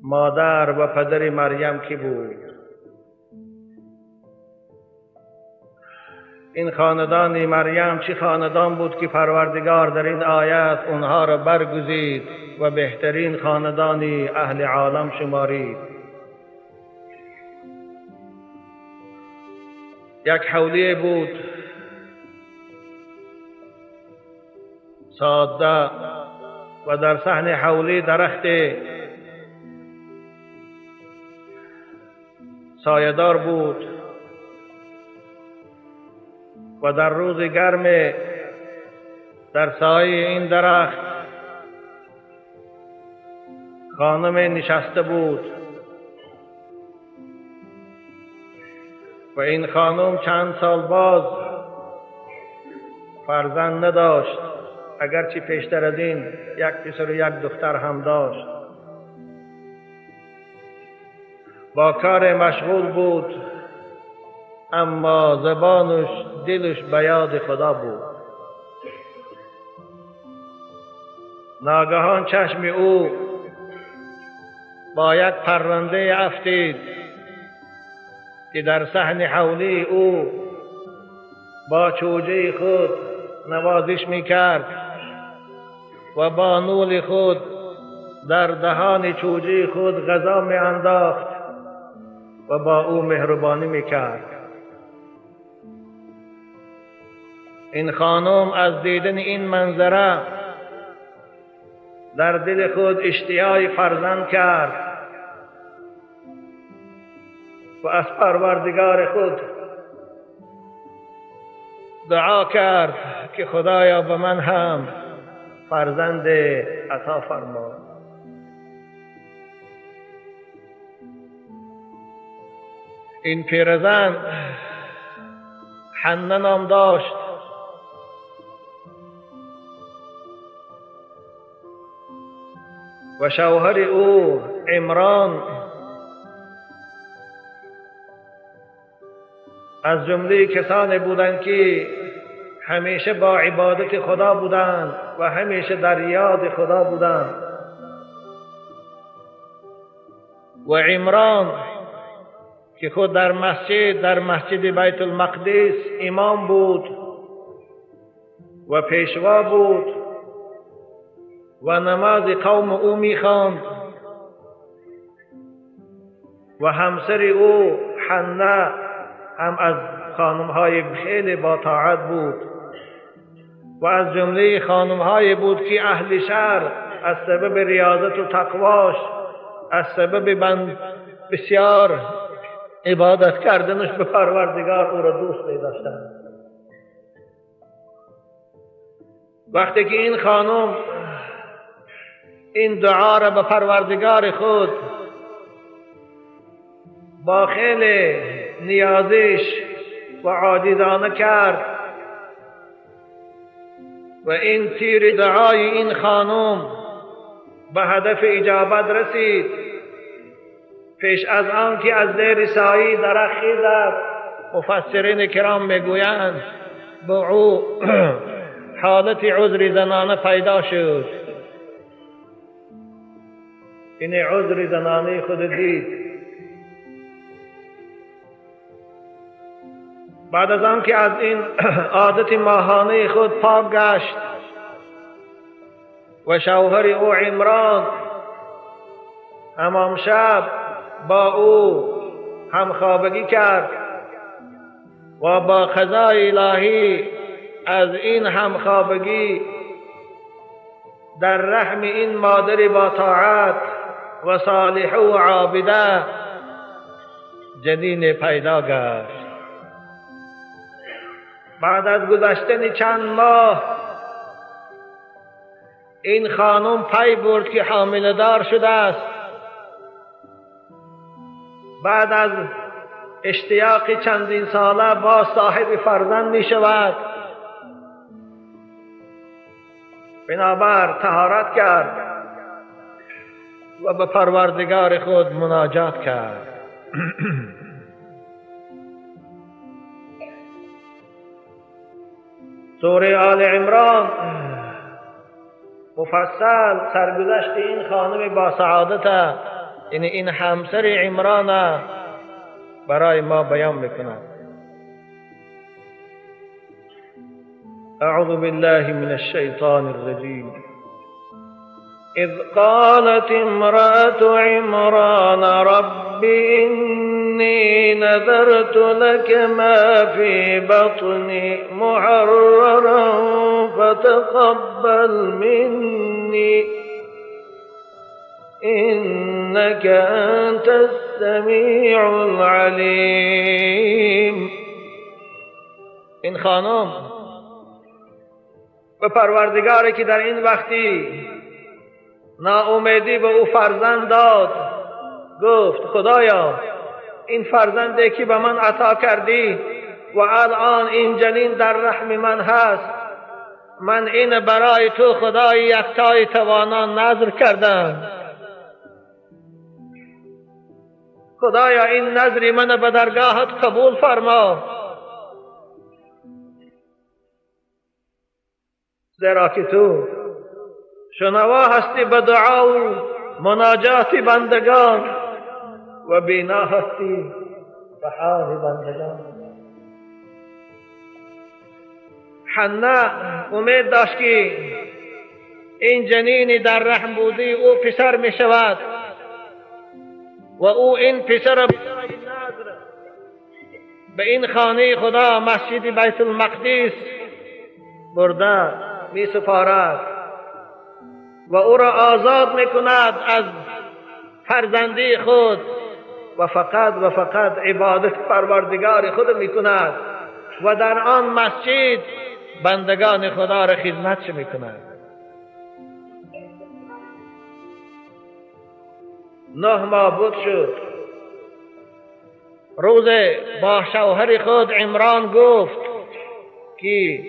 مادر و پدر مریم کی بود؟ این خاندان مریم چه خاندان بود که پروردگار در این آیت اونها را برگزید و بهترین خاندان اهل عالم شمارید. یک حولی بود ساده و در صحن حولی درخت سایه‌دار بود و در روز گرم در سایه این درخت خانم نشسته بود و این خانم چند سال باز فرزند نداشت، اگرچه پیشتر از این یک پسر و یک دختر هم داشت. با کار مشغول بود، اما زبانش دلش به یاد خدا بود. ناگهان چشم او با یک پرنده افتید که در صحن حولی او با چوجه خود نوازش میکرد و با نول خود در دهان چوجه خود غذا میانداخت و با او مهربانی میکرد. این خانم از دیدن این منظره در دل خود اشتیای فرزند کرد و از پروردگار خود دعا کرد که خدایا به من هم فرزند عطا فرما. این پیرزن حنه نام داشت. و شوهر او عمران از جمله کسانی بودند که همیشه با عبادت خدا بودند و همیشه در یاد خدا بودند. و عمران که خود در مسجد بیت المقدس امام بود و پیشوا بود و نماز قوم او میخواند و همسر او حنه هم از خانمهای خیلی با طاعت بود و از جمله خانمهای بود که اهل شهر از سبب ریاضت و تقواش، از سبب بند بسیار عبادت کردنش به پروردگار او را دوست می داشتند. وقتی که این خانم این دعا را به پروردگار خود با خیلی نیازش و عاجزانه کرد و این تیر دعای این خانم به هدف اجابت رسید، پیش از آن که از زیر سایه درخت خیزد، مفسرین کرام میگویند با او حالت عذر زنانه پیدا شد. این عذر زنانه خود دید. بعد از آن که از این عادت ماهانه خود پاک گشت و شوهر او عمران همان شب با او همخوابگی کرد و با قضای الهی از این همخوابگی در رحم این مادر با طاعت و صالح و عابده جنین پیدا گشت. بعد از گذشتن چند ماه این خانم پی برد که حامله دار شده است. بعد از اشتیاق چندین ساله با صاحب فرزند می شود. بنابر طهارت کرد و به پروردگار خود مناجات کرد. سوره آل عمران مفصل سرگذشت این خانم با سعادت، یعنی این همسر عمران برای ما بیان میکند. اعوذ بالله من الشیطان الرجیم. اذ قالت امرأة عمران رب إني نذرت لك ما في بطني محررا فتقبل مني إنك أنت السميع العليم. این خانم به پروردگاری که در این وقتی ناامیدی به او فرزند داد گفت خدایا این فرزندی که به من عطا کردی و الان این جنین در رحم من هست، من این برای تو خدای یکتای توانا نذر کردم. خدایا این نذر من به درگاهت قبول فرما، زیرا که تو شنوا هستی به دعا و مناجات بندگان و بینا هستی به حال بندگان. حنا امید داشت که این جنین در رحم بودی او پسر می شود و او این پسر به این خانه خدا مسجد بیت المقدس برده می سپارد و او را آزاد میکند از فرزندی خود و فقط و فقط عبادت پروردگار خود میکند و در آن مسجد بندگان خدا را خدمت میکند. 9 ماه بود شد. روز با شوهر خود عمران گفت که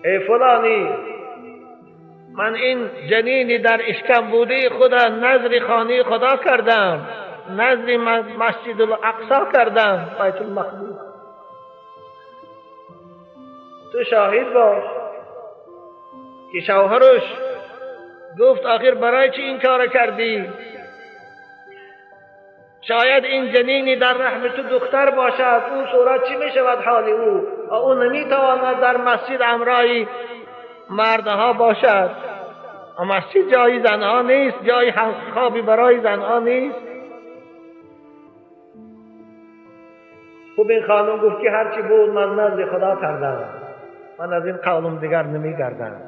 ای فلانی، من این جنینی در اشکم بودی خدا نذر خانه خدا کردم، نذر مسجد الاقصا کردم، بیت المقدس. تو شاهد باش. که شوهرش گفت آخر برای چی این کار کردی؟ شاید این جنینی در رحم تو دختر باشد، او صورت چی می شود حال او؟ او نمی تواند در مسجد امرای مردها باشد. مسجد جای زنها نیست، جای خوابی برای زنها نیست. خوب این خانم گفت که هرچی بود من نزد خدا کردم، من از این قولم دیگر نمی گردم.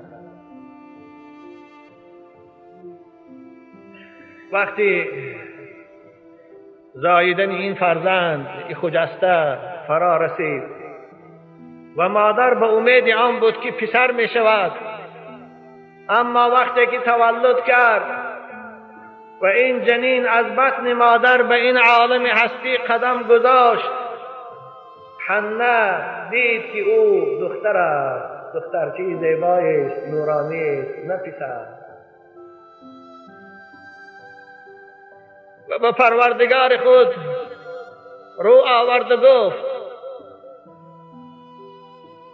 وقتی زاییدن این فرزند خجسته فرا رسید و مادر به امید آن بود که پسر می شود، اما وقتی که تولد کرد و این جنین از بطن مادر به این عالم هستی قدم گذاشت، حنا دید که او دختر است، دخترچه زیبایی است، نورانی است، نه پسر. و به پروردگار خود رو آورد و گفت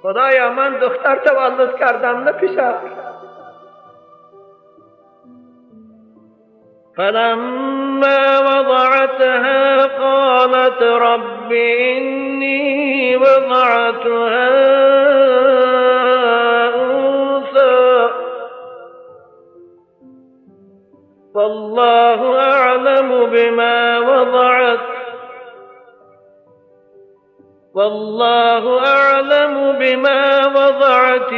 خدایا من دختر تولد کردم نه پسر. فلما وضعتها قالت رب إني وضعتها أنثى والله أعلم بما وضعت والله أعلم بما وضعت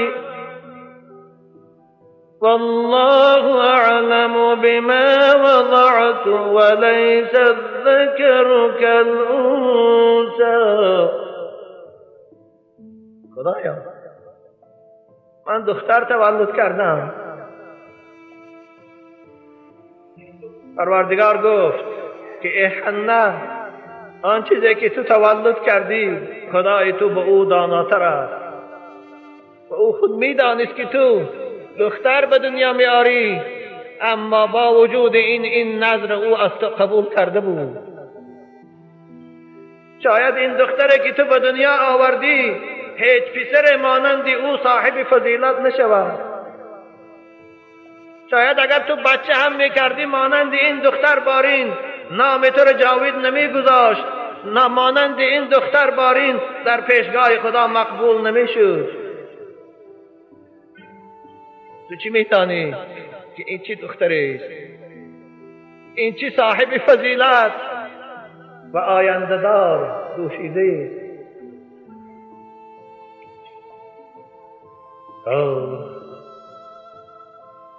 والله أعلم بما وضعت وليس الذكر كالأنثى. خدایا من دختر تولد کردم. پروردگار گفت که ای حنا، آن چیزی که تو تولد کردی خدای تو به او داناتر است و او خود میدانست که تو دختر به دنیا میاری، اما با وجود این نذر او از تو قبول کرده بود. شاید این دختری که تو به دنیا آوردی هیچ پسر مانند او صاحب فضیلت نشود. شاید اگر تو بچه هم میکردی مانند این دختر بارین نام تو را جاوید نمیگذاشت، نه مانند این دختر بارین در پیشگاه خدا مقبول نمیشد. تو چی میتانی که این چی دختری است، این چی صاحب فضیلت و آینده دار دوشیده است؟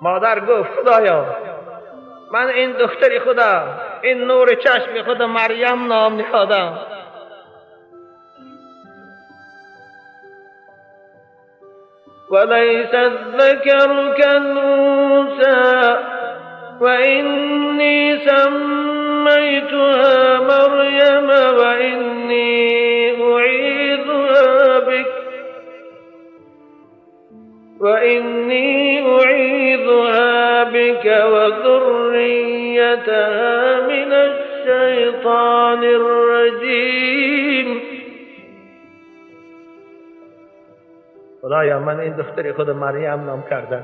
مادر گفت خدایا من این دختر خدا، این نور چشم خدا مریم نام نهادم. ولیس الذکر کالانثی وانی سمیتها مریم وانی اعیذها بک وإني أعيذها بك وذريتها من الشيطان الرجيم. خدایا من این دختر خود مریم نام کردم.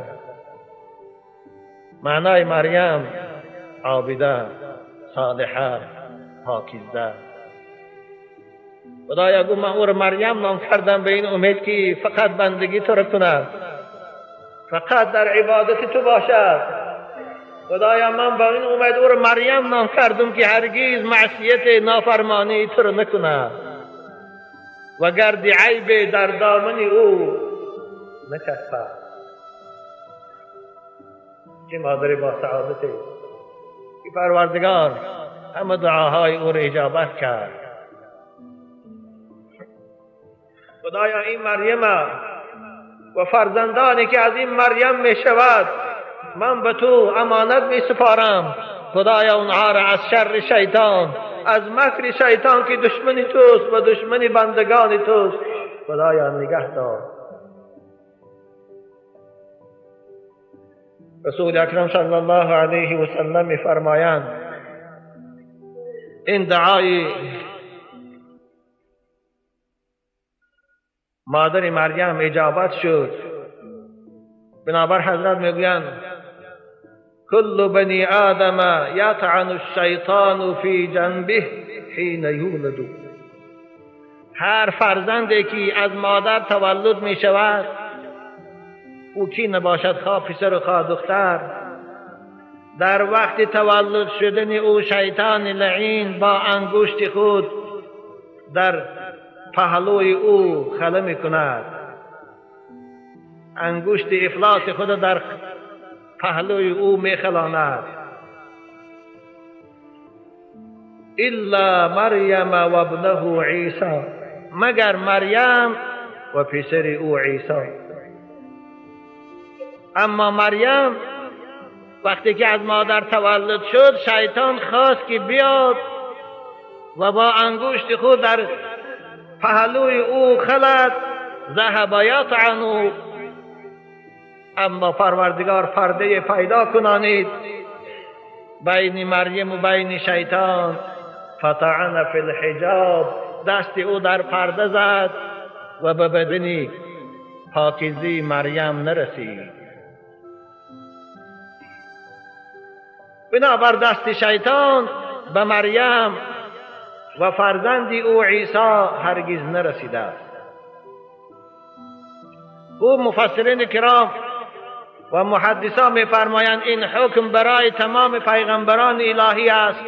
معنای مریم عابده، صالحه، پاکیزه. خدایا گفت من او را مریم نام کردم به این امید که فقط بندگی تو را کند، فقط در عبادت تو باشد. خدایا من با این امید او را مریم نام کردم که هرگز معصیت نافرمانی تو را نکند و گرد عیب در دامن او نچسبد. چه مادر با سعادتی که پروردگار همه دعاهای او را اجابت کرد. خدایا این مریم و فرزندانی که از این مریم می شود من به تو امانت می سپارم. خدایا اونها را از شر شیطان، از مکر شیطان که دشمن توست و دشمن بندگان توست، خدایا نگه دار. رسول اکرم صلی الله علیه و سلم می فرمایند این دعای مادر مریم اجابت شد. بنابر حضرت میگویند کل بنی آدم یطعن الشیطان فی جنبه حین یولد. هر فرزندی که از مادر تولد می شود، او کی نباشد، خواه پسر و خواه دختر، در وقت تولد شدن او شیطان لعین با انگشت خود در پهلوی او خله می کند. انگشت افلاس خود در پهلوی او می خلاند. الا مریم و ابنه عیسی، مگر مریم و پسر او عیسی. اما مریم وقتی که از مادر تولد شد، شیطان خواست که بیاد و با انگشت خود در پهلوی او خلد، ذهب یطعن. اما پروردگار پرده پیدا کنانید بین مریم و بین شیطان. فطعن فی الحجاب، دست او در پرده زد و به بدن پاکیزی مریم نرسید. بنابر دست شیطان به مریم و فرزند او عیسی هرگز نرسیده است. او مفسرین کرام و محدثان می‌فرمایند این حکم برای تمام پیغمبران الهی است.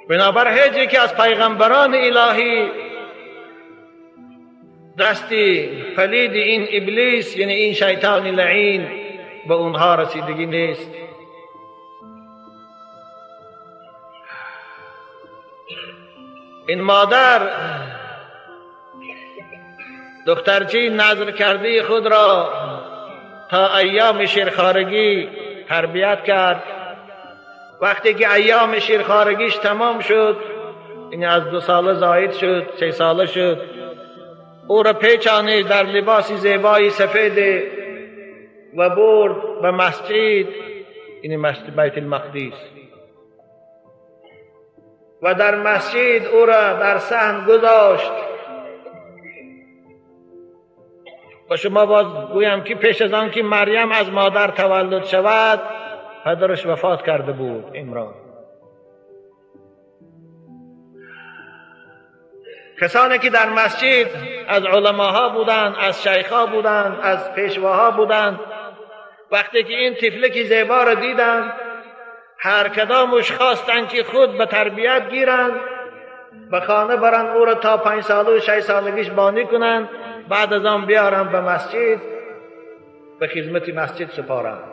بنابر هیچ یکی از پیغمبران الهی دست پلید این ابلیس، یعنی این شیطان لعین، به اونها رسیدگی نیست. این مادر دخترچی نذر کرده خود را تا ایام شیرخوارگی تربیت کرد. وقتی که ایام شیرخوارگیش تمام شد، این از 2 ساله زاید شد، 3 ساله شد، او را پیچانید در لباس زیبای سفید و برد به مسجد، این مسجد بیت المقدس، و در مسجد او را در صحن گذاشت. و شما باز گویم که پیش از آن که مریم از مادر تولد شود پدرش وفات کرده بود، عمران. کسانی که در مسجد از علماها بودند، از شیخها بودند، از پیشواها بودند، وقتی که این طفلک زیبا را دیدند هر کدامش خواستند که خود به تربیت گیرند، به خانه برند، او را تا 5 ساله و 6 سالگیش بانی کنند، بعد از آن بیارند به مسجد، به خدمت مسجد سپارند.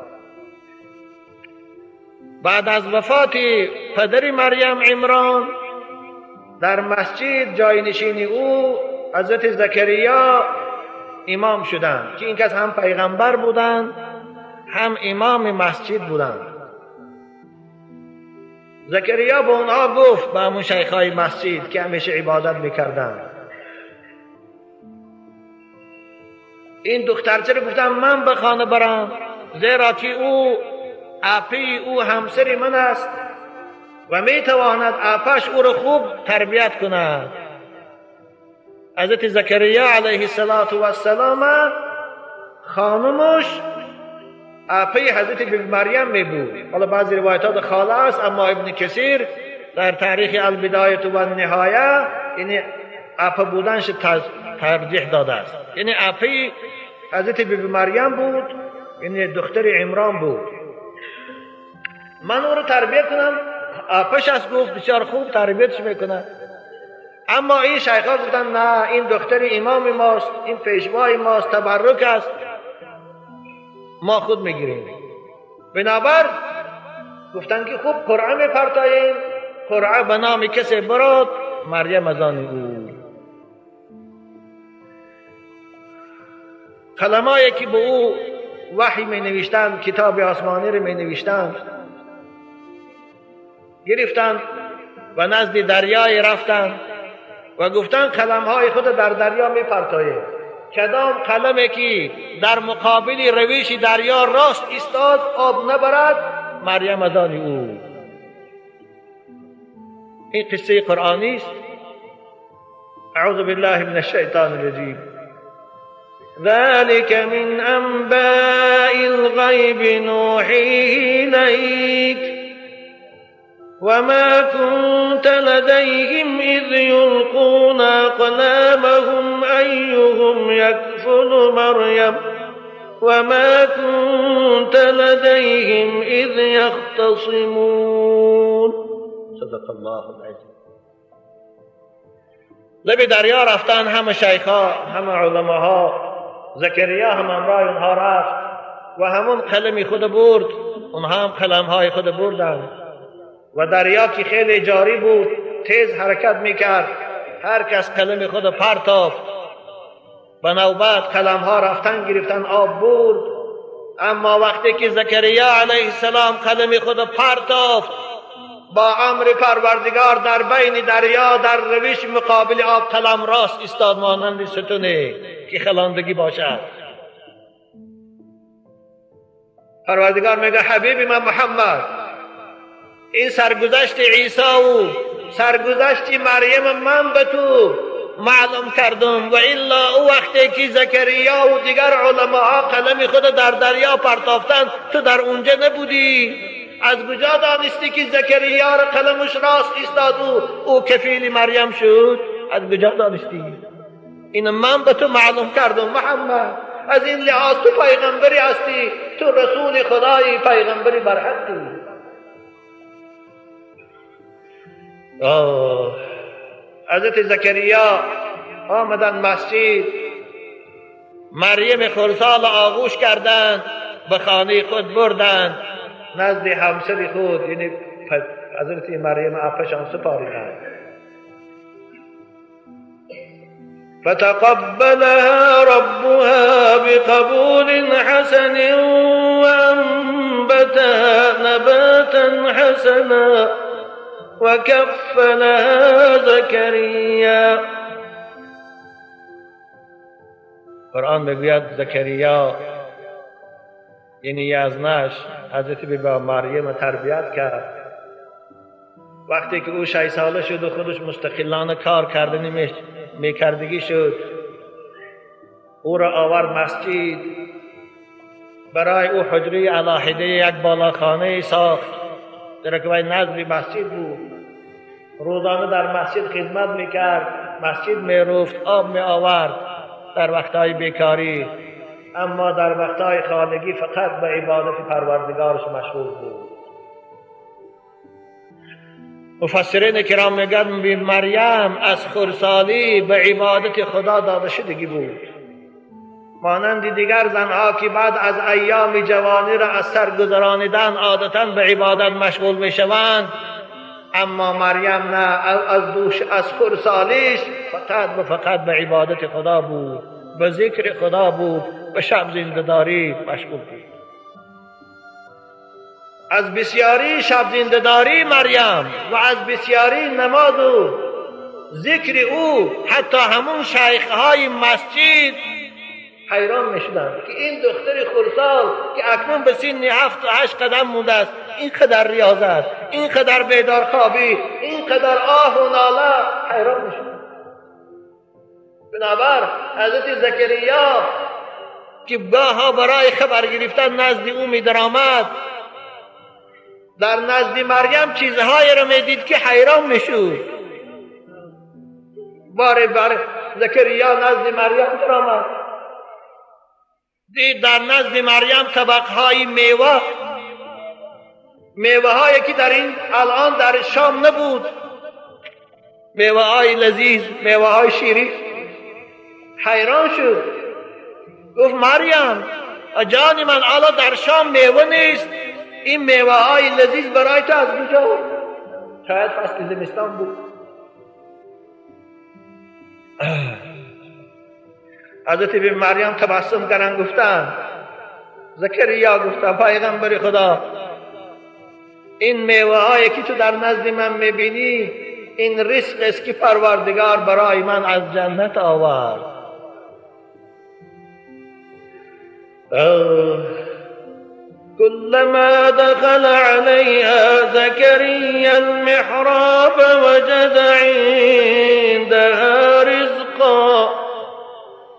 بعد از وفات پدر مریم عمران در مسجد جاینشین او حضرت زکریا امام شدند که این کس هم پیغمبر بودند هم امام مسجد بودند. زکریا به اونها گفت، به همون شیخهای مسجد که همیشه عبادت میکردند، این دخترچه رو گفتم من به خانه برم، زیرا که او اپی او همسر من است و میتواند اپش او رو خوب تربیت کند. حضرت زکریا علیه السلام خانمش اپی حضرت مریم می بود. حالا بعضی روایتات خاله است، اما ابن کثیر در تاریخ البدایه و النهایه یعنی اپا بودنش ترجیح داده است. یعنی اپی حضرت بی مریم بود، یعنی دختر عمران بود. من او رو تربیت کنم، اپش از گفت بسیار خوب تربیتش میکنه. اما این شیخ ها گفتن نه، این دختر امام ماست، این پیشوای ماست، تبرک است، ما خود میگیریم. بنابر گفتن که خوب قرعه میپرتاییم، قرعه به نام کسی براد، مریم از آن او. قلمایی که به او وحی می نوشتند، کتاب آسمانی رو می نوشتند، گرفتند و نزد دریای رفتند و گفتند قلمهای خود در دریا می پرتاییم. کدام قلمی که در مقابل رویش دریا راست ایستاد آب نبرد، مریم از آن او. این قصه قرآنی است. اعوذ بالله من الشیطان الرجیم. ذلك من انباء الغیب نوحیه الیک وما كنت لديهم إذ يلقون أقلامهم أيهم يكفل مريم وما كنت لديهم إذ يختصمون. صدق الله العظیم. لب دریا رفتن همه شیخها، همه علماها، زکریا هم همراه اونها رفت و همون قلمی خود برد، اونها هم قلمهای خود بردند و دریا که خیلی جاری بود تیز حرکت میکرد، هر کس قلم خود پرتافت، به نوبت قلم ها رفتن گرفتن آب برد. اما وقتی که زکریا علیه السلام قلم خود پرتافت، با امر پروردگار در بین دریا در روش مقابل آب قلم راست ایستاد، مانند ستونه که خلاندگی باشد. پروردگار میگه حبیب من محمد، این سرگذشت عیسی و سرگذشت مریم من به تو معلوم کردم، و الا او وقتی که زکریا و دیگر علماها قلم خود در دریا پرتافتند تو در اونجا نبودی. از کجا دانستی که زکریا را قلمش راست ایستاد و او کفیل مریم شد؟ از کجا دانستی؟ این من به تو معلوم کردم محمد. از این لحاظ تو پیغمبری هستی، تو رسول خدایی، پیغمبری برحقی. حضرت زکریا آمدن مسجد، مریم خرسال آغوش کردند، به خانه خود بردند، نزد همسر خود، یعنی حضرت مریم اپشان سپاریدند. فتقبلها ربها بقبول حسن وأنبتها نباتا حسنا وكفلها زكريا. قرآن میگوید زکریا یعنی یزنش حضرت بی مریم تربیت کرد. وقتی که او 6 ساله شد و خودش مستقلانه کار کردنی میکردگی شد، او را آورد مسجد، برای او حجره علاحده یک بالاخانه ساخت، در که وی نزد مسجد بود. روزانه در مسجد خدمت میکرد، مسجد میرفت، آب می آورد در وقتهای بیکاری، اما در وقتهای خانگی فقط به عبادت پروردگارش مشغول بود. مفسرین کرام میگن مریم از خردسالی به عبادت خدا داده شدگی بود، مانند دیگر زنها که بعد از ایام جوانی را از سر گذرانیدن عادتا به عبادت مشغول میشوند، اما مریم نه، از خردسالیش فقط و فقط به عبادت خدا بود، به ذکر خدا بود، به شب زنده‌داری مشغول بود. از بسیاری شب زنده‌داری مریم و از بسیاری نماز و ذکر او حتی همون شیخ‌های مسجد حیران می‌شدند که این دختر خردسال که اکنون به سن 7 و 8 قدم مونده است، اینقدر ریاضت، اینقدر بیدارخوابی، اینقدر آه و ناله، حیران می‌شدند. بنابر حضرت زکریا که گاه‌ها برای خبر گرفتن نزد او می‌درآمد، در نزد مریم چیزهایی را میدید که حیران میشد. بار بار زکریا نزد مریم درآمد، دید در نزد مریم طبقهای میوه، میوه هایی که در این الان در شام نبود، میوه های لذیذ، میوه های شیرین. حیران شد، گفت مریم جان من، الان در شام میوه نیست، این میوه های لذیذ برای تو از کجا؟ شاید فصل زمستان بود. حضرت بی مریم تبسم کردن، گفتن زکریا، گفتن پیغمبر خدا، این میوه هایی که تو در نزد من میبینی، این رزق است که پروردگار برای من از جنت آورد. كلما دخل عليها زكريا المحراب وجد عندها رزقا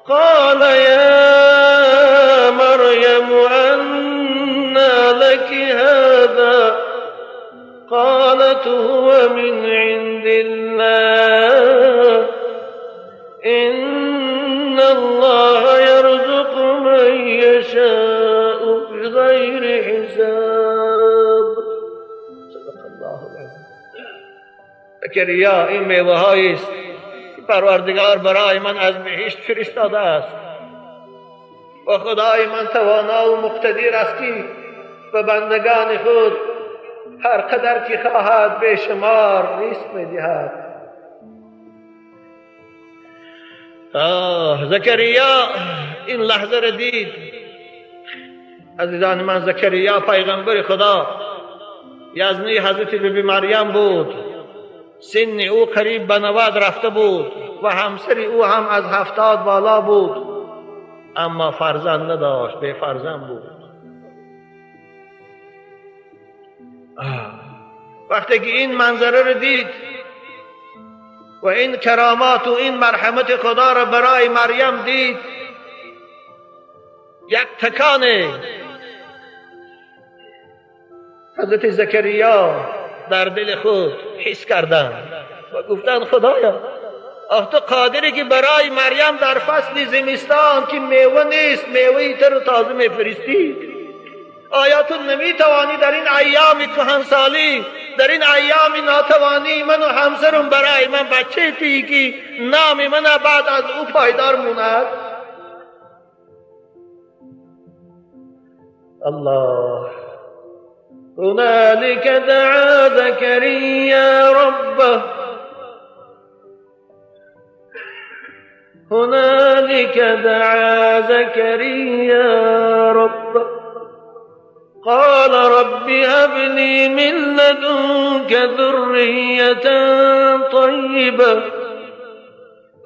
قال يا مريم أنى لك هذا قالت هو من عند الله إن الله يرزق من يشاء بغیر حساب. صدق الله العظیم. زکریا این میوه هایی است که پروردگار برای من از بهشت فرستاده است و خدای من توانا و مقتدر است که به بندگان خود هر قدر که خواهد بیشمار رزق میدهد. زکریا این لحظه را دید. عزیزان من، زکریا پیغمبر خدا یزنی حضرت بی مریم بود، سن او قریب به 90 رفته بود و همسر او هم از 70 بالا بود، اما فرزند نداشت، بی فرزند بود. وقتی که این منظره رو دید و این کرامات و این مرحمت خدا را برای مریم دید، یک تکانه حضرت زکریا در دل خود حس کردند و گفتند خدایا، آه تو قادری که برای مریم در فصل زمستان که میوه نیست، میوه تر و تازه میفرستی، آیا تو نمیتوانی در این ایام کهنسالی، در این ایام ناتوانی من و همسرم برای من بچه تی که نام من بعد از او پایدار موند؟ الله. هنالك دعا زكريا ربه، هنالك دعا زكريا ربه قال رب هب لي من لدنك ذرية طيبة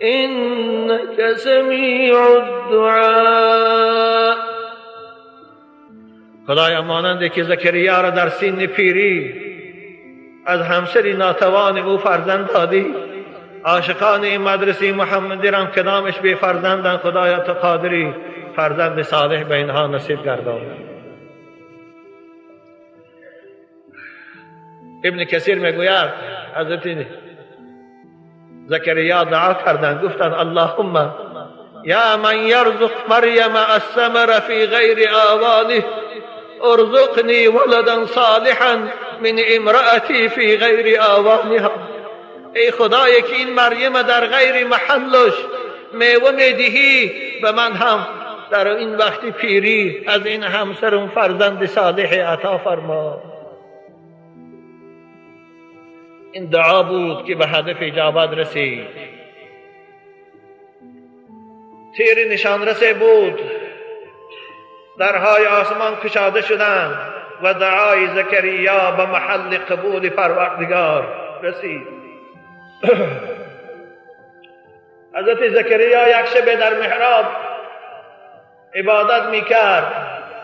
إنك سميع الدعاء. الدعاء. خدایا مانند که زکریا را در سن پیری از همسری ناتوان او فرزند دادی، عاشقان این مدرسه محمدی را کدامش بی فرزندن، خدایا تو قادری فرزند صالح به اینها نصیب گردان. ابن کثیر میگوید حضرت زکریا دعا کردند، گفتند اللهم یا من یرزق مریم الثمر فی غیر آوانه ارزقنی ولدا صالحا من امرأتی فی غیر آوانها. ای خدای که این مریم در غیر محلش میوه میدهی، به من هم در این وقت پیری از این همسرم فرزند صالح عطا فرما. این دعا بود که به هدف اجابت رسید. تیر نشانرس بود، درهای آسمان کشاده شدند و دعای زکریا به محل قبول پروردگار رسید. حضرت زکریا یک شب در محراب عبادت میکرد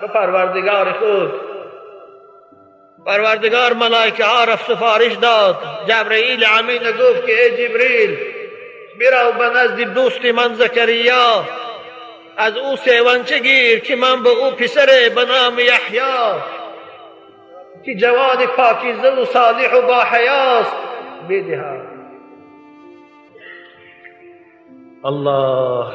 به پروردگار خود. پروردگار ملائکه ها را سفارش داد. جبرئیل امین گفت که ای جبریل، برو به نزد دوست من زکریا، از او سیونچه گیر که من به او پسر به نام یحیی که جوان پاکیزه و صالح و با حیاست بدهم. الله.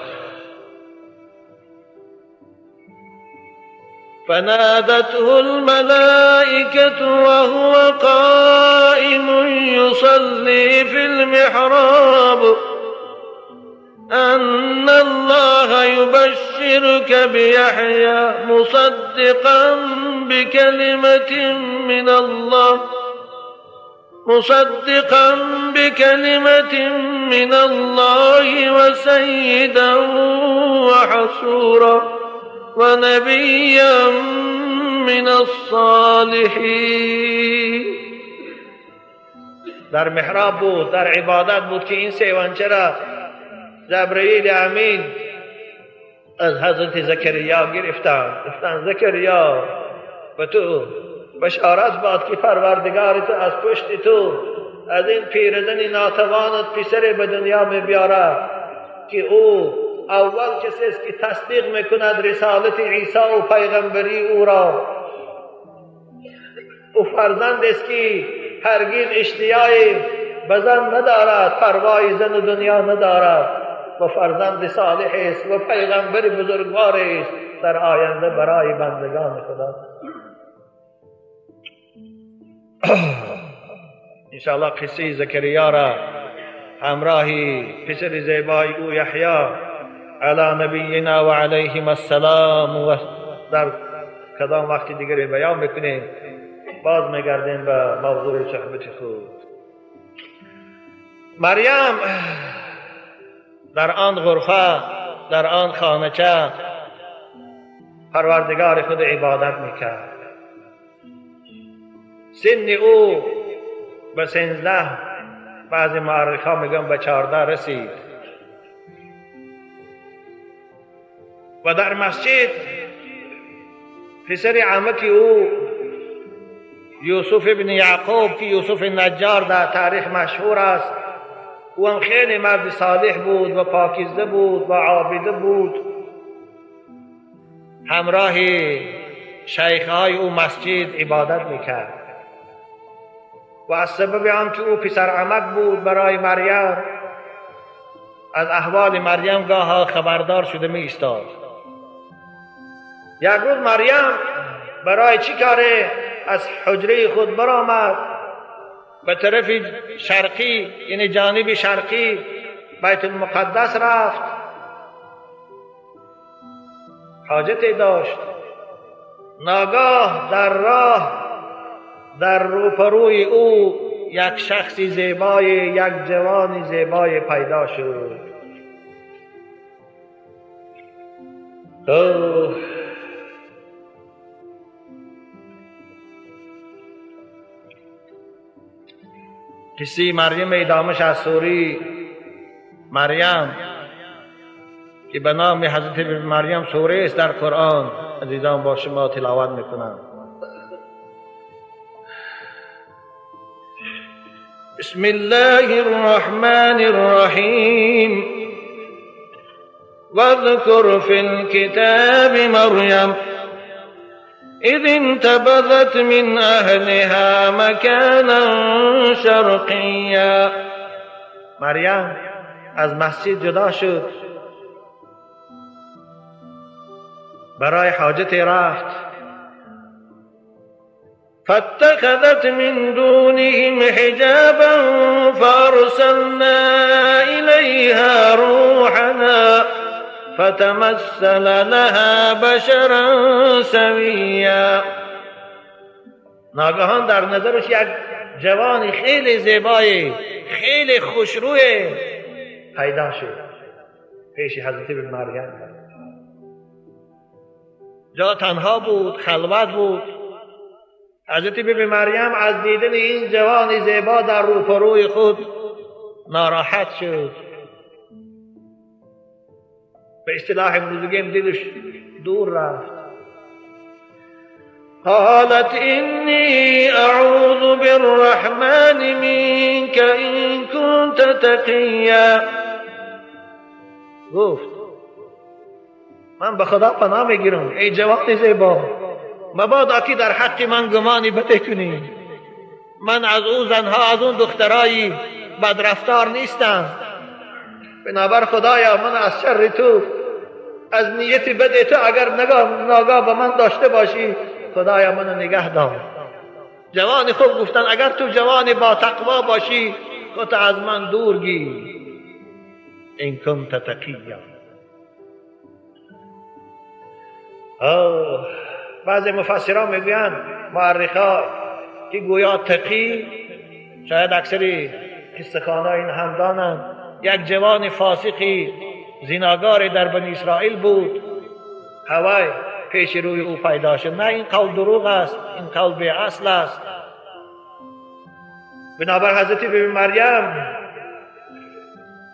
فنادته الملائكة وهو قائم يصلي في المحراب أن الله يبشرك بيحيى مصدقا بكلمة من الله وسيدا وحصورا ونبيا من الصالحین. در محراب بود، در عبادت بود که این سیوانچه را جبرئیل امین از حضرت زکریا گرفتند. گفتند زکریا، به تو بشارت باد که پروردگار تو از پشت تو از این پیرزن ناتوانت پسر به دنیا می بیارد که او اول کسی است که تصدیق میکند رسالت عیسی و پیغمبری او را. او فرزند است که هرگز اشتیای به زن ندارد، پروای زن و دنیا ندارد و فرزند صالح است و پیغمبر بزرگوار است در آینده برای بندگان خدا. انشاءالله قصه زکریا را همراه پسر زیبای او یحیی علی نبینا و علیهم السلام و در کدام وقت دیگری بیان میکنیم. باز میگردیم به موضوع صحبت خود. مریم در آن غرفه، در آن خانه‌چه پروردگار خود عبادت میکرد. سن او به 13، بعضی مورخ‌ها میگن به 14 رسید و در مسجد پسر عمک او یوسف ابن یعقوب که یوسف نجار در تاریخ مشهور است، او هم خیلی مرد صالح بود و پاکیزه بود و عابده بود. همراه شیخهای او مسجد عبادت میکرد و از سبب آن که او پسر عمک بود برای مریم، از احوال مریم گاها خبردار شده می ایستاد. یک روز مریم برای چی کاره از حجره خود برآمد به طرف شرقی، یعنی جانب شرقی بیت المقدس رفت. حاجتی داشت. ناگاه در راه در روپروی او یک شخص زیبای، یک جوان زیبای پیدا شد. قصه مریم ادامش از سوری مریم که به نام حضرت مریم سوره است در قرآن، عزیزان با شما تلاوت میکنم. بسم الله الرحمن الرحیم. واذکر فی الكتاب مریم اذ انتبذت من اهلها مکانا شرقیا. مریم از مسجد جدا شد، برای حاجت رفت. فاتخذت من دونهم حجابا فارسلنا إليها روحنا فتمثل لها بشرا سویا. ناگهان در نظرش یک جوان خیلی زیبایی، خیلی خوشروی پیدا شد پیش حضرت مریم. جا تنها بود، خلوت بود. حضرت بی مریم از دیدن این جوان زیبا در روبروی خود ناراحت شد. به اصطلاح امروز بگیم دلش دور رفت. قالت اینی اعوذ بالرحمن منک ان كنت تقیا. گفت من به خدا پناه میگیرم ای جوان زیبا، مبادا که در حق من گمانی بده کنی. من از او زنها، از اون دخترایی بدرفتار نیستم. بنابر خدایا من از شر تو، از نیت بد تو اگر ناگاه به من داشته باشی، خدایا منو نگه دار. جوان خوب گفتن اگر تو جوان با تقوا باشی خودت از من دور گیر. ان کنت تقیا. بعضی مفسران میگویند، مورخا، که گویا تقی، شاید اکثری قصه خوان‌ها این هم دانند، یک جوان فاسقی زیناگاری در بنی اسرائیل بود، هوای پیش روی او پیدا شد. نه، این قول دروغ است، این قول بی اصل است. بنابر حضرت بی مریم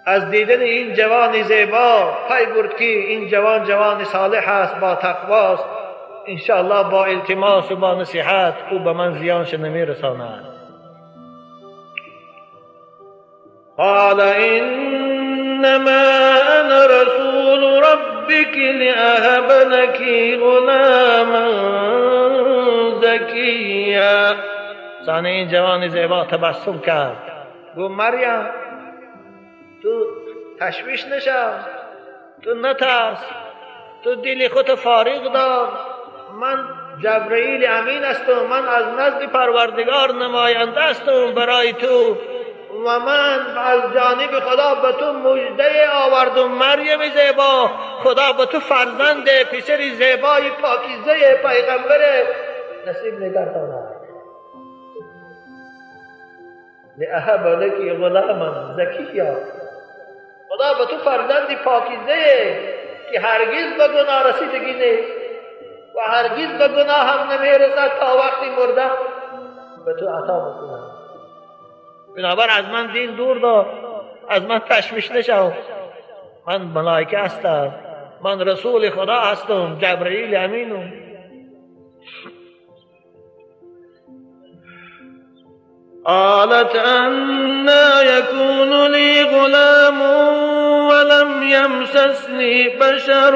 از دیدن این جوان زیبا پی برد که این جوان جوان صالح است، با تقواست، انشاءالله با التماس و با نصیحت او به من زیانش نمیرساند. قال انما انا رسول ربك لأهب لك غلاما زکیا. زن این جوان زیبا تبسم کرد، گفت مریم تو تشویش نشو، تو نترس، تو دل خود فارغ دار، من جبرئیل امین هستم، من از نزد پروردگار نماینده هستم برای تو و من از جانب خدا به تو مژده آوردم. مریم زیبا، خدا به تو فرزند پسر زیبای پاکیزه پیغمبر نصیب می‌گرداند. لأهب لک غلاما زکیا. خدا به تو فرزند پاکیزه که هرگز به گناه رسیدگی نیست و هرگز به گناه هم نمیرسد تا وقتی مرده به تو عطا میکنم. بنابر از من دین دور دار، از من تشویش نشو، من ملائکه هستم، من رسول خدا هستم، جبرئیل امینم. قالت أنا يكون لي غلام ولم يمسسني بشر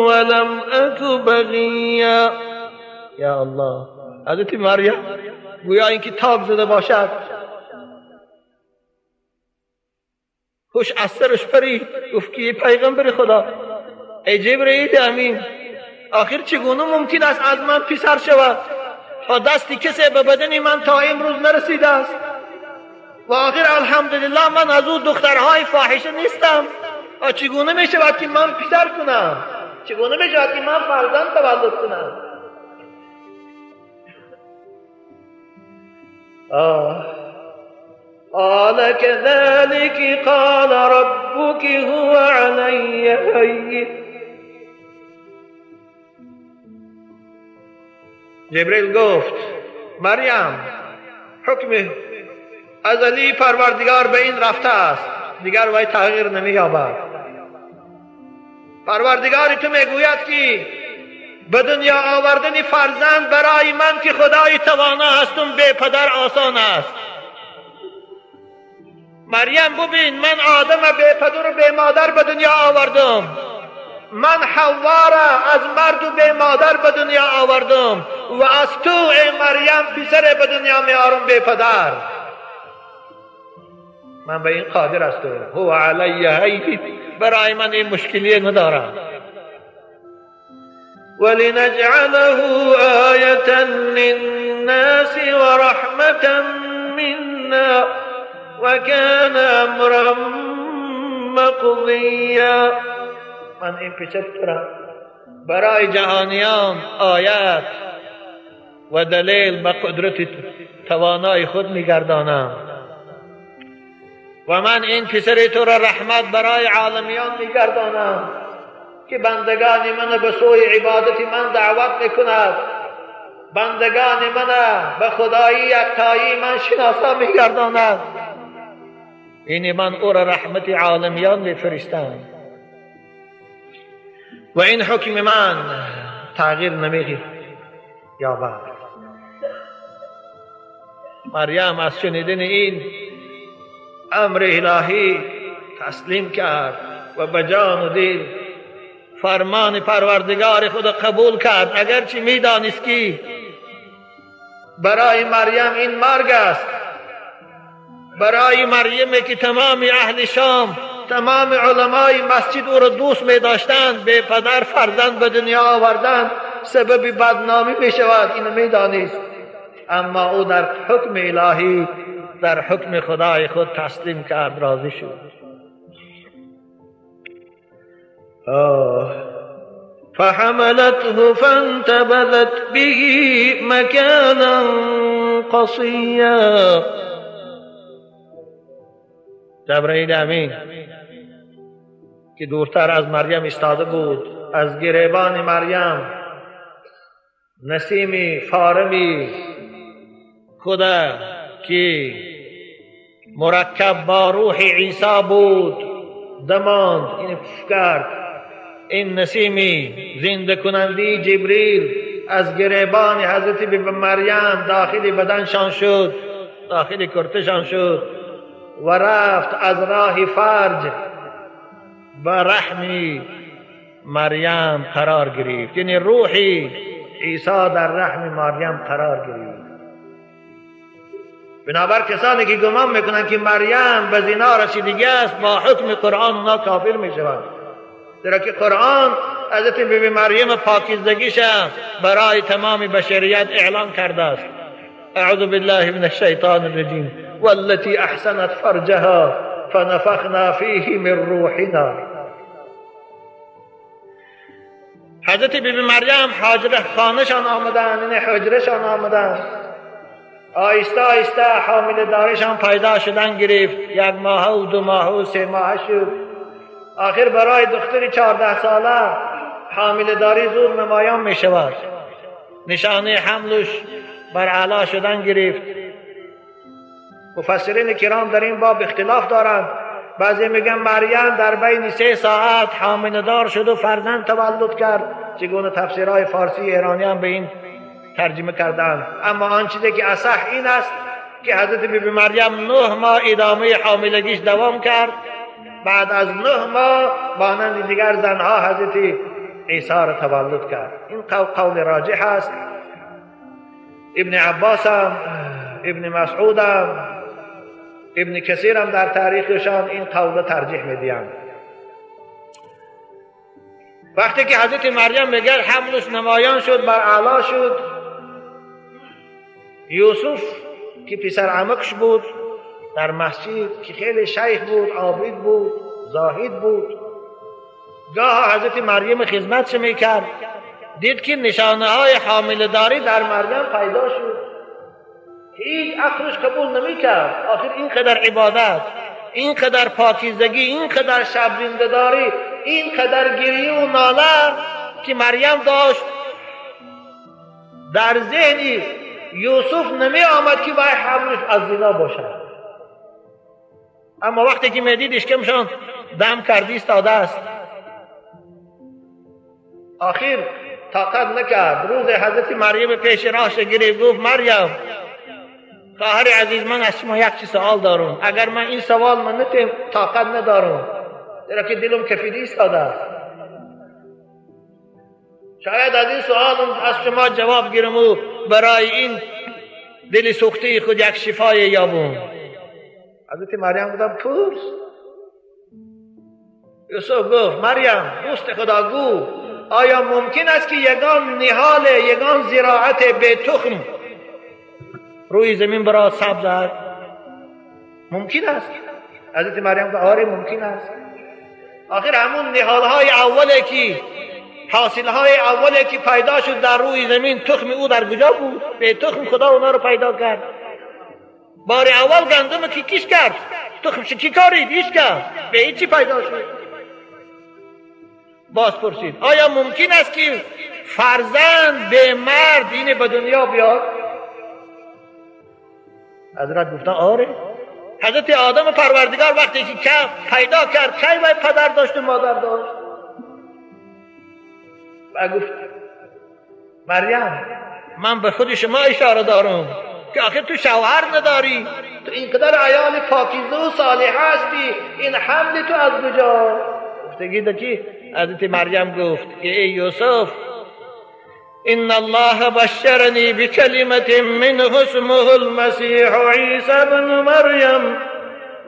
ولم أك بغيا. یا الله، حضرت مریم گویا اینکه تاب زده باشد، خوش از سرش پرید، گفت که پیغمبر خدا، ای جبرئیل امین، آخر چگونه ممکن است از من پسر شود؟ تا دستی کسی به بدن من تا امروز نرسیده است و آخر الحمدلله من از او دخترهای فاحشه نیستم. چگونه می شود که من پسر کنم؟ چگونه می شود که من فرزند تولد کنم؟ قال كذلك قال ربك هو علی هین. جبرئیل گفت مریم حکم ازلی پروردگار به این رفته است، دیگر وی تغییر نمییابد. پروردگار تو میگوید که به دنیا آوردن فرزند برای من که خدای توانا هستم بی پدر آسان است. مریم ببین، من آدم بی پدر و بی مادر به دنیا آوردم، من حوا را از مرد و بی مادر به دنیا آوردم و از تو ای مریم پسر به دنیا میارم بی پدر. من به این قادر هستم. هو علی هین، برای من این مشکلی ندارم. ولنجعله آیة للناس ورحمة منا وكان امرا مقضیا. من این پسر را برای جهانیان آیت و دلیل به قدرت توانای خود میگردانم و من این پسر تو را رحمت برای عالمیان میگردانم که بندگان من به سوی عبادت من دعوت میکند، بندگان من به خدایی یکتایی من شناسا میگرداند. این من او را رحمت عالمیان میفرستم و این حکم من تغییر نمی یابد. مریم از شنیدن این امر الهی تسلیم کرد و به جان و دل فرمان پروردگار خود قبول کرد، اگرچه میدانست که برای مریم این مرگ است، برای مریم که تمام اهل شام، تمام علمای مسجد او را دوست می داشتند، به پدر فرزند به دنیا آوردند، سبب بدنامی می شود، اینو می دانست، اما او در حکم الهی، در حکم خدای خود تسلیم کرد، راضی شد. فحملته فانتبذت به مكانا قصیا. جبرئیل امین که دورتر از مریم ایستاده بود، از گریبان مریم نسیمی فارمی خدا که مرکب با روح عیسی بود دماند، این کرد. این نسیمی زنده کننده جبریل از گریبان حضرت بی مریم داخل بدنشان شد، داخل کرتشان شد و رفت از راه فرج به رحم مریم قرار گرفت. یعنی روحی عیسی در رحم مریم قرار گرفت. بنابر کسانی که گمان میکنند که مریم به زنا رسیدگی است، با حکم قرآن اونا کافر میشوند، زیرا که قرآن حضرت بی مریم پاکیزگیش برای تمام بشریت اعلان کرده است. اعوذ بالله من الشیطان الرجیم والتي احسنت فرجها فنفخنا فیه من روحنا. حضرت بی مریم حاجره خانهشان آمدند، یعنی حجرهشان آمدند، آهسته آهسته حامله دارشان پیدا شدن گرفت، یک ماه و دو ماه و سه ماه شد. آخر برای دختر 14 ساله حامله داری زود نمایان می شود. نشانه حملش بر اعلی شدن گرفت. مفسرین کرام در این باب اختلاف دارند. بعضی میگن مریم در بین 3 ساعت حامله دار شد و فرزند تولد کرد، چگونه تفسیرهای فارسی ایرانی هم به این ترجمه کردند. اما آن چیزی که اصح این است که حضرت بی بی مریم 9 ماه ادامه حاملگیش دوام کرد. بعد از 9 ماه مانند دیگر زنها حضرت عیسی را تولد کرد. این قول راجح است. ابن عباس هم، ابن مسعود هم، ابن کثیر هم در تاریخشان این قول ترجیح میدیند. وقتی که حضرت مریم میگه حملش نمایان شد، بر اعلی شد، یوسف که پسر عمکش بود در مسجد، که خیلی شیخ بود، عابد بود، زاهد بود، گاه حضرت مریم خدمتش میکرد، دید که نشانه های حامله داری در مریم پیدا شد. هیچ عقلش قبول نمیکرد. آخر اینقدر عبادت، اینقدر پاکیزگی، اینقدر شب زنده‌داری، اینقدر گریه و ناله که مریم داشت، در ذهن یوسف نمی آمد که باید حملش از زنا باشد. اما وقتی که میدید اشکمشان دم کردی ایستاده است، آخر طاقت نکرد. روز حضرت مریم پیش راهش گرفت، گفت مریم خواهر عزیز، من از شما یک چیز سوال دارم، اگر من این سوال من نتیم طاقت ندارم، زیرا که دلم کفیده ایستاده است، شاید از این سوال از شما جواب گیرم و برای این دل سوخته خود یک شفای یابم. حضرت مریم گفتم پرس. یوسف گفت مریم دوست خدا گو، آیا ممکن است که یگان نهال، یگان زراعت به تخم روی زمین برای سبزد؟ ممکن است؟ حضرت مریم گفت آره ممکن است. آخر همون نهالهای اوله که حاصلهای اوله که پیدا شد در روی زمین، تخم او در کجا بود؟ به تخم خدا اونا رو پیدا کرد. بار اول گندم کی کش کرد؟ تخمش کی کارید؟ هیچ کرد. به هیچی پیدا شد. باز پرسید آیا ممکن است که فرزند به مرد اینه به دنیا بیاد؟ حضرت گفتن آره. حضرت آدم پروردگار وقتی که پیدا کرد کی باید پدر داشت و مادر داشت؟ و گفت مریم من به خود شما اشاره دارم که آخر تو شوهر نداری، تو اینقدر عیال پاکیزه و صالح هستی، این حمل تو از کجا؟ گفتگی که حضرت مریم گفت که ای یوسف، إن الله بشرني بكلمة منه اسمه المسيح عيسى ابن مريم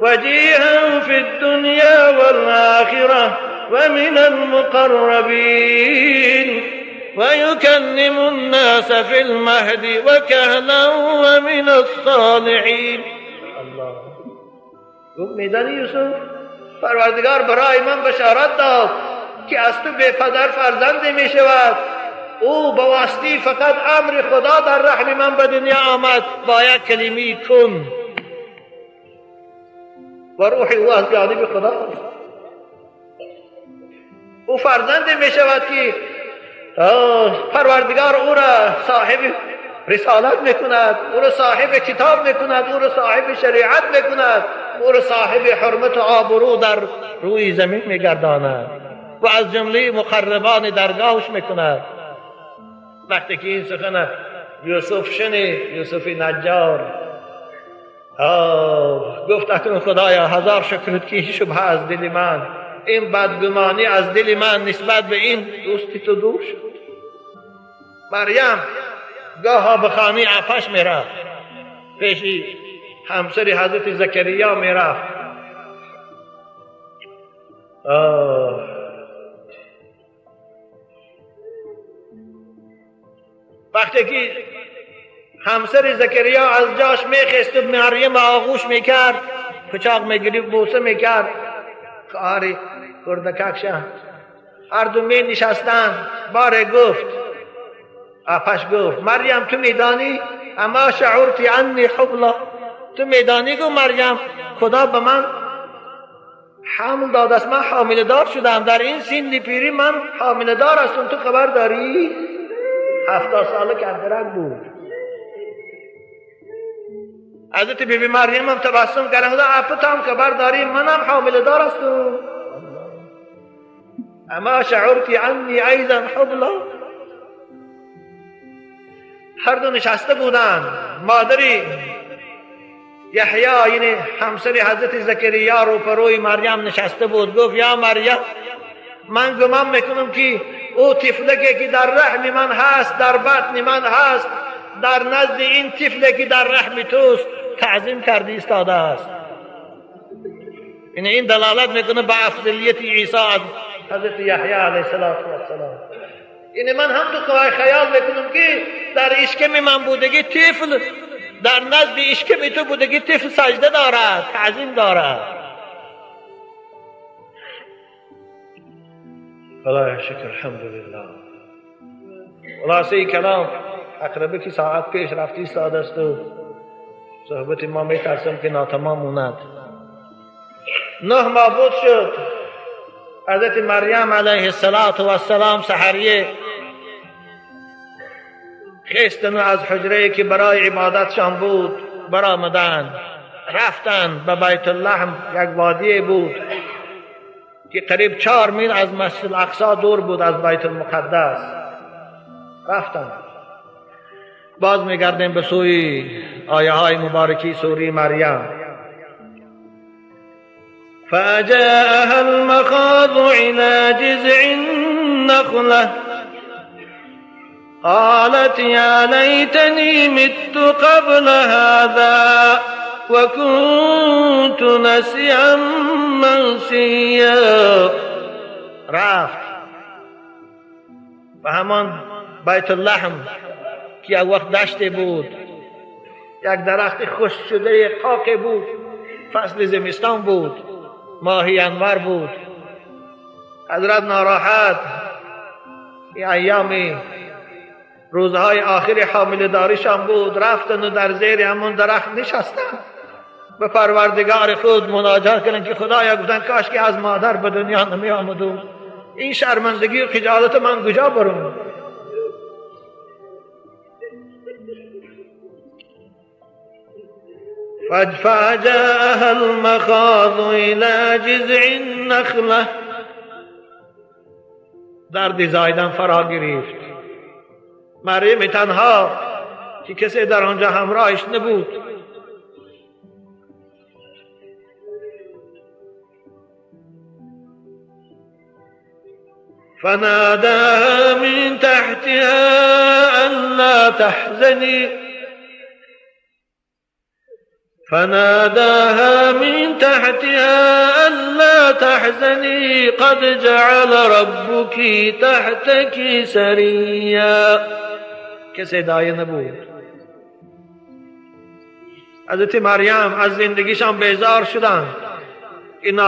وجيها في الدنيا والآخرة ومن المقربين ويكلم الناس في المهد وكهلا ومن الصالحين. الله. گفت میدانی یوسف، پروردگار برای من بشارت داد که از تو به پدر فرزندی می شود. او با واسطه فقط امر خدا در رحم من به دنیا آمد با یک کلمه کن و روح او از جانب خدا. او فرزند می شود که پروردگار او را صاحب رسالت میکند، او را صاحب کتاب میکند، او را صاحب شریعت میکند، او را صاحب حرمت و آبرو در روی زمین میگرداند و از جمله مقربان درگاهش میکند. وقتی که این سخن یوسف شنید، یوسف نجار گفت اکنون خدایا هزار شکرت که شبهه از دل من، این بدگمانی از دل من نسبت به این دوستی تو دور شد. مریم گاها به خانه عفش میرفت، پیش همسر حضرت زکریا میرفت. وقتی که همسر زکریا از جاش میخست و مریم آغوش میکرد، پچاق میگرفت، بوسه میکرد، خواهر کردککشه، هر دو می نشستند. باره گفت، آپش گفت مریم تو میدانی اما شعورتی انی حبلا، تو میدانی گو مریم خدا به من حمل داد است، من حامله دار شدم، در این سن پیری من حامله دار هستم، تو خبر داری؟ 70 ساله کمترک بود. حضرت بی بی مریم هم تبسم کردن، اپا تو هم خبر داری منم حامله دار هستم؟ اما شعورتی انی ایضا حبلا. هر دو نشسته بودند. مادری یحیی یعنی همسر حضرت زکریا روبروی مریم نشسته بود. گفت یا مریم من گمان میکنم که او طفلکی که در رحم من هست، در بطن من هست، در نزد این طفلی که در رحم توست تعظیم کرده ایستاده است. این دلالت میکنه به افضلیت عیسی از حضرت یحیی علیه السلام. این من هم تو خیال میکنم که در اشکم من بودگی طفل، در نزد اشکم تو بودگی طفل سجده دارد، تعظیم دارد. خدای شکر الحمدلله. خلاصه کلام اقربه که ساعت پیش رفتی ایستاده است و صحبت ما میترسم که ناتمام موند. 9 ماه بود شد حضرت مریم علیه السلام سحریه خیستن از حجره که برای عبادتشان بود برآمدند، رفتند به بیت اللحم، یک وادی بود که که قریب 4 میل از مسجد الاقصی دور بود، از بیت المقدس رفتند. باز میگردیم به سوی آیه های مبارکی سوره مریم. فأجاءها المخاض إلى جذع النخلة قالت يا ليتني مت قبل هذا وكنت نسيا منسيا. رفت و همان بیت اللحم که یک وقت دشت بود، یک درخت خشک شده خاک بود، فصل زمستان بود، ماهی انور بود. حضرت ناراحت، این ایامی روزهای آخر حامله داریشان بود، رفتن و در زیر همون درخت نشستن، به پروردگار خود مناجات کردن که خدایا، گفتن کاش که از مادر به دنیا نمی آمدم، این شرمندگی و خجالت من کجا برم؟ فجاءها المخاض إلى جذع النخلة. درد زایدن فرا گرفت. مریم تنها که کسی در آنجا همراهش نبود. فناداها من تحتها ألا تحزني فناداها من تحتها ألا تحزني قد جعل ربك تحتك سريا. کسی دایه نبود. حضرت مریم از زندگیشان بیزار شدند. این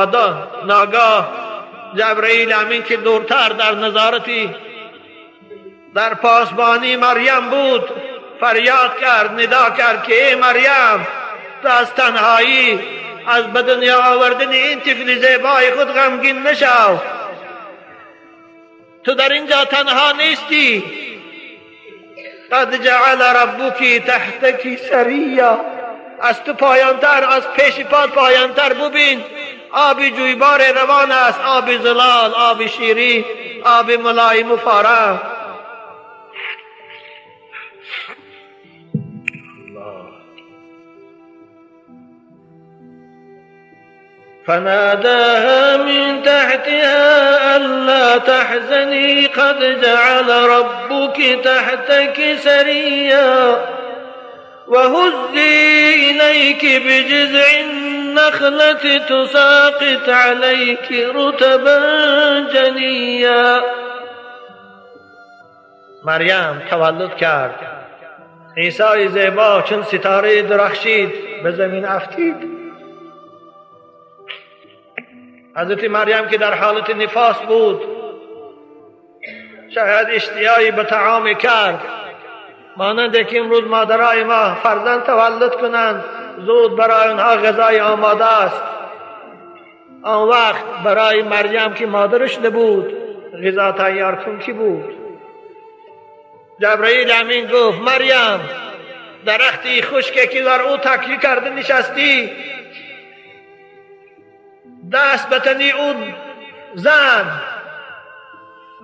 ناگاه جبرئیل امین که دورتر در نظارتی در پاسبانی مریم بود، فریاد کرد، ندا کرد که ای مریم، تو از تنهایی، از به دنیا آوردن این طفل زیبای خود غمگین نشو، تو در اینجا تنها نیستی. قد جعل ربک تحتک سریا. از تو پایانتر، از پیش پاد پایانتر ببین، آب جویبار روان است، آب زلال، آب شیرین، آب ملایم و فارم. فناداها من تحتها ألا تحزني قد جعل ربك تحتك سريا وهزي إليك بجذع النخلة تساقط عليك رطبا جنيا. مریم تولد کرد. عیسی زیبا چون ستاره درخشید به زمین افتید. حضرت مریم که در حالت نفاس بود، شاید اشتیایی به طعام کرد، مانند که امروز مادرای ما فرزند تولد کنند زود برای آنها غذای آماده است. آن وقت برای مریم که مادرش نبود غذا تیار کن کی بود؟ جبرئیل امین گفت مریم، درختی خشکه که در او تکیه کرده نشستی، دست به تنی او زن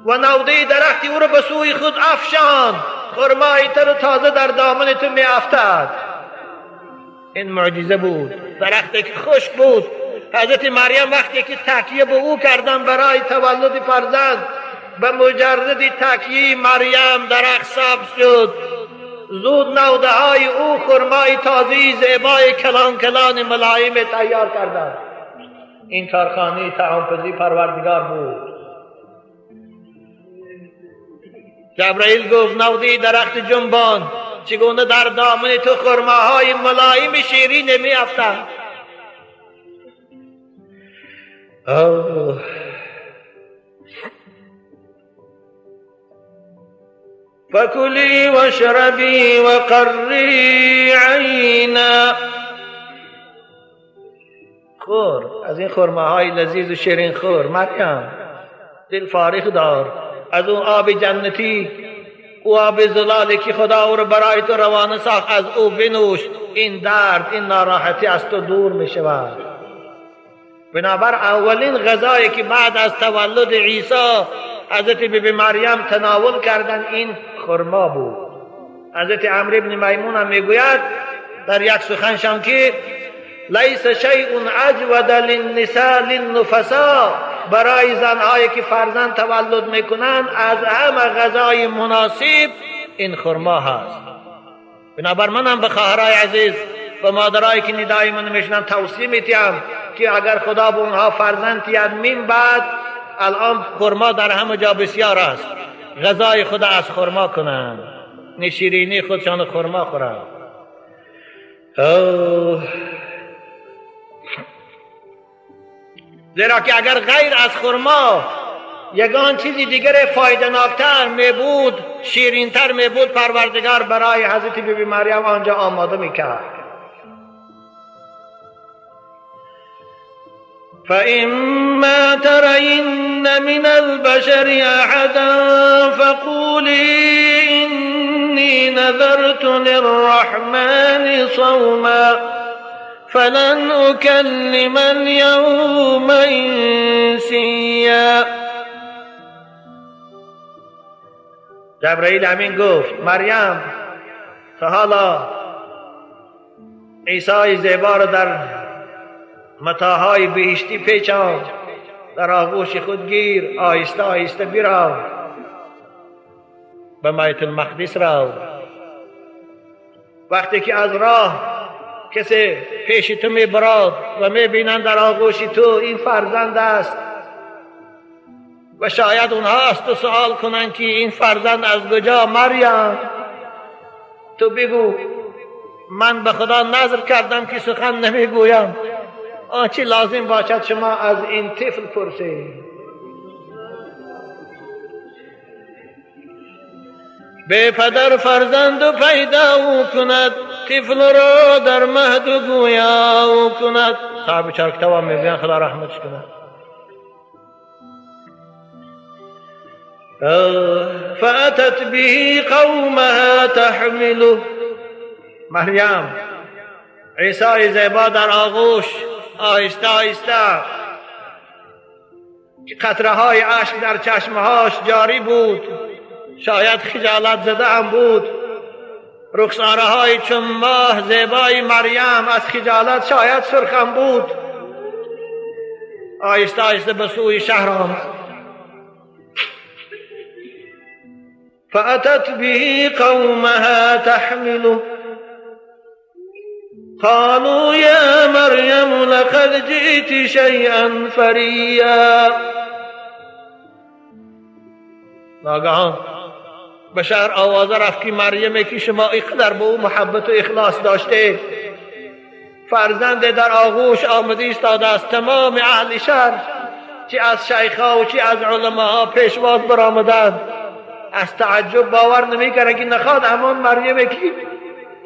و نوده درختی او را به سوی خود افشان، خرمای تر تازه در دامن تو می افتد. این معجزه بود. درختی که خشک بود، حضرت مریم وقتی که تکیه به او کردن برای تولد فرزند، به مجرد تکیه مریم درخت سبز شد. زود نوده های او خرمای تازه زیبای کلان کلان ملایم تیار کردند. این کارخانه طعامپزی پروردگار بود. جبرئیل گفت نوده درخت جنبان چگونه در دامن تو خرماهای ملایم شیرین می افتد. فکلی واشربی وقری عینا. خور از این خرماهای لذیذ و شیرین خور مریم، دل فارغ دار از اون آب جنتی، او آب زلالی که خدا او رو برای تو روانه ساخت، از او بنوش، این درد، این ناراحتی از تو دور می شود. بنابر اولین غذایی که بعد از تولد عیسی حضرت بی بی مریم تناول کردن این خرما بود. حضرت عمرو بن میمون هم میگوید در یک سخنشان که لیس شیء اجود للنساء للنفساء، برای زنهایی که فرزند تولد میکنند از همه غذای مناسب این خرما هست. بنابر منم به خواهرای عزیز و مادرایی که ندای من میشنن توصیه میتیم که اگر خدا به اونها فرزند تید من بعد، الان خرما در همه جا بسیار است، غذای خود از خرما کنند، نشیرینی خودشان خرما خورند. زیرا که اگر غیر از خرما یگان چیزی دیگر فایده ناکتر می بود، شیرینتر می بود، پروردگار برای حضرت بی بی مریم آنجا آماده می کرد. فإما ترين من البشر أحدا فقولي إني نذرت للرحمن صوما فلن أكلم اليوم إنسيا. جبرائیل امین گفت مریم تا حالا عیسی زیبا را در متاهای بهشتی پیچان، در آغوش خود گیر، آهسته آهسته برو به بیت المقدس رو. وقتی که از راه کسی پیش تو میبراد و میبینند در آغوش تو این فرزند است و شاید اونها از تو سوال کنند که این فرزند از کجا، مریم تو بگو من به خدا نذر کردم که سخن نمیگویم، آنچه لازم باشد شما از این طفل پرسید. به پدر فرزند و پیدا او کند، طفل را در مهد و گویا او کند. صاحب چهار کتاب هم میگویند خدا رحمتش کند. فأتت به قومها تحمله. مریم عیسی زیبا در آغوش آهسته آهسته که قطره های اشک در چشمهاش جاری بود، شاید خجالت زده هم بود، رخساره های چون ماه زیبای مریم از خجالت شاید سرخم بود، آهسته آهسته به سوی شهر آمد. فأتت به قومها تحمله قالوا يا مريم لقد جئت شيئا فريا. ناگهان به شهر آوازه رفت که مریم که شما اینقدر به او محبت و اخلاص داشته، فرزند در آغوش آمده ایستاده است. تمام اهل شهر چی از شیخها و چی از علماها پیشواز برآمدند، از تعجب باور نمیکردند که نخواد همان مریم که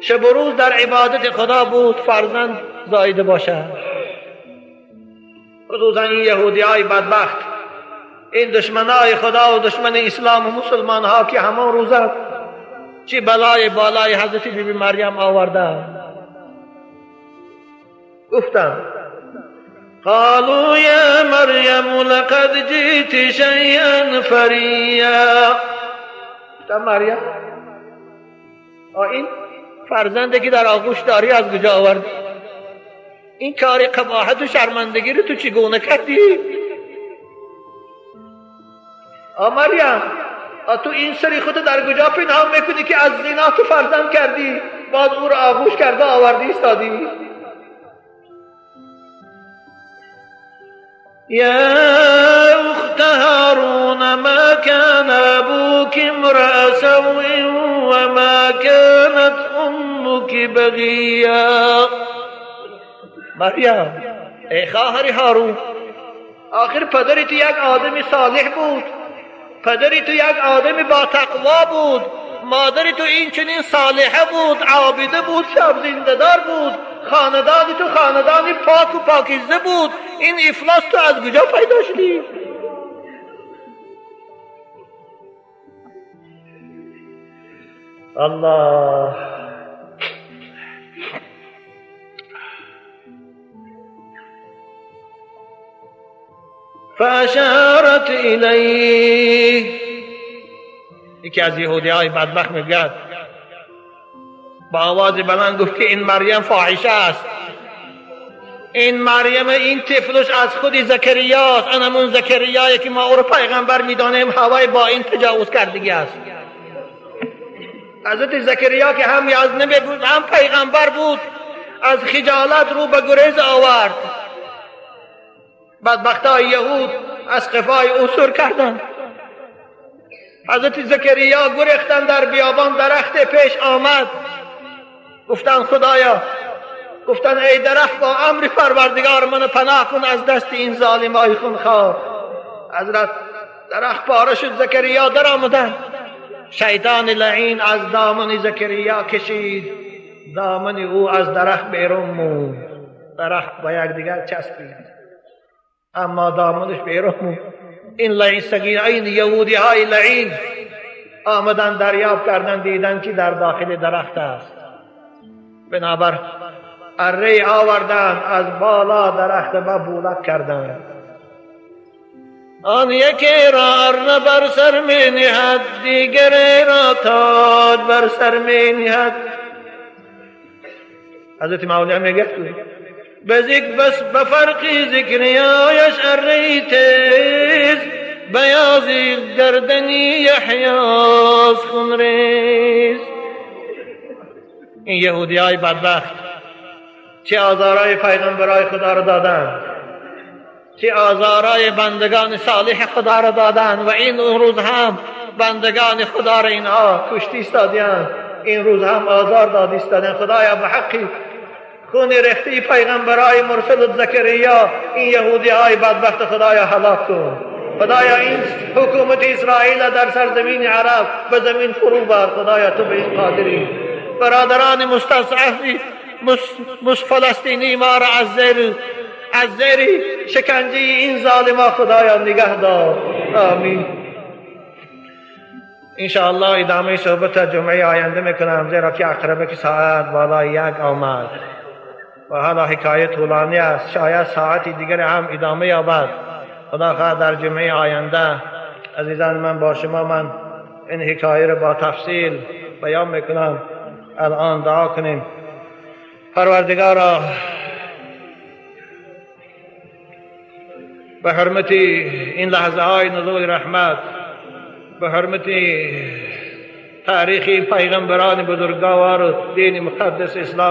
شب و روز در عبادت خدا بود فرزند زایده باشد. خصوصا این یهودی های بدبخت، این دشمنای خدا و دشمن اسلام و مسلمان ها که همان روزه چی بلای بالای حضرت بی بی مریم آورده. گفتند قالوا یا مریم لقد جئت شیئا فریا. گفتم مریم این فرزنده که در آغوش داری از کجا آوردی؟ این کار قباحت و شرمندگی رو تو چگونه کردی؟ مریم تو این سری خود در کجا پنهان میکنی که از زنا تو فرزند کردی، باز او رو آغوش کرده آوردی ایستادی؟ یا اخت هارون ما كان ابوك امرأ سوء وما كانت امك بغیا. مریم ای خواهر هارون، آخر پدری تو یک آدم صالح بود، پدری تو یک آدم با تقوا بود، مادری تو این چنین صالحه بود، عابده بود، شب زنده‌دار بود، خاندانی تو خاندانی پاک و پاکیزه بود، این افلاس تو از کجا پیدا شدی؟ الله. فأشارت إليه. یکی از یهودی های بدبخت میگوید با آواز بلند گفت که این مریم فاحشه است، این مریم این طفلش از خود زکریاست، آن همون زکریایی که ما او رو پیغمبر میدانیم هوای با این تجاوز کردگی است. حضرت زکریا که هم یازنبی بود هم پیغمبر بود، از خجالت رو به گریز آورد. بدبختای یهود از قفای او سر کردند. حضرت زکریا گریختند در بیابان، درخت پیش آمد. گفتند خدایا، گفتند ای درخت با امر پروردگار من پناه کن از دست این ظالمای خونخوار. حضرت درخت پاره شد، زکریا در آمدند. شیطان لعین از دامن زکریا کشید، دامن او از درخت بیرون موند. درخت با یکدیگر چسبید اما دامنش بیرون موند. این لعین سگین، این یهودی های لعین آمدن دریافت کردن، دیدن که در داخل درخت است. بنابر اره آوردن از بالا درخت با بولک کردن. آن یکی را اره بر سر می نهد، دیگری را تاج بر سر می نهد. حضرت مولی میگه بس بفرق ذکریایش اره تیز، بیاضی گردنی یحیاس خونریز. این یهودی های بدبخت چه آزارای پیغمبرای خدا را دادن، چه آزارای بندگان صالح خدا را دادن، و این روز هم بندگان خدا را اینها کشتی ایستادند، این روز هم آزار دادی ایستادند. خدایا به حقی خون ریخته پیغمبرای مرسل زکریا این یهودی های بدبخت خدایا هلاک کن. خدایا این حکومت اسرائیل در سرزمین عرب به زمین فرو بر. خدایا تو به این قادری. برادران مستضعفی فلسطینی ما را از زیر شکنجه این ظالما خدایا نگه دار. آمین. انشاءالله ادامه صحبت جمعه آینده میکنم، زیرا که عقربه که ساعت بالای 1 آمد و حالا حکایت طولانی است، شاید ساعتی دیگر هم ادامه یابد. خدا خواهد در جمعه آینده عزیزان من با شما من این حکایه را با تفصیل بیان میکنم. الان دعا کنیم. پروردگارا به حرمت این لحظه های نزول رحمت، به حرمت تاریخ پیغمبران بزرگوار و دین مقدس اسلام